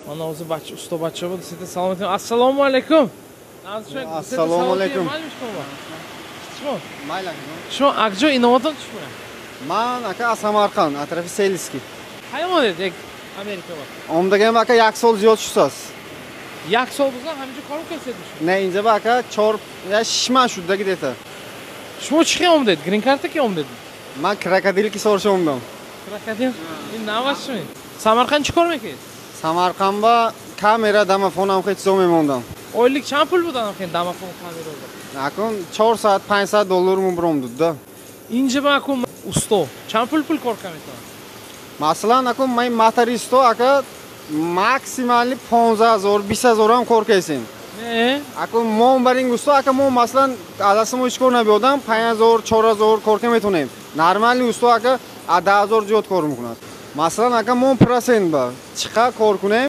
Мана ҳозир бача, усто бача буд, сета салом этем. Ассалому алайкум. Ассалому алайкум. Шумо? Шумо акҷо иноватон чӣ? Ман, ака, аз Самарқанд, атрофи Сельский. Кай омадед як Америка ба? Омдагам, ака, як сол зиёд шудааст. Як сол буза ҳаминҷо кор кардед? Не, инҷа ба, ака, 4 я 6 моҳ шуда где-то. Шумо чӣ хел омадед? Грин карта ки омадед? Ман крокодил ки сорша омдам. Крокодил? Ин наваш шуми? Самарқанд чӣ кор мекунед? Самарқанд ба камера, домофонам, хел чизо мемондам. Ойлик чанд пул буд анам домофон, камера? Акун 400, 500 доллар мубром да. Инҷа ба акун усто чанд пул кор карда метавонад? Масалан, акун ман мотористо, ака, максимально 15 000, 20 000 ҳам кор кардем. Не? Акун мо бар ин усто, ака, мо, масалан, аз дасти мо ҳеҷ кор набиёдам, 5000, 4000 кор карда метавонем. Нормальный усто, ака, аз 10 000 зиёд кор мекунад. Масалан, ака, мо процент ба чӣ қадр кор кунем.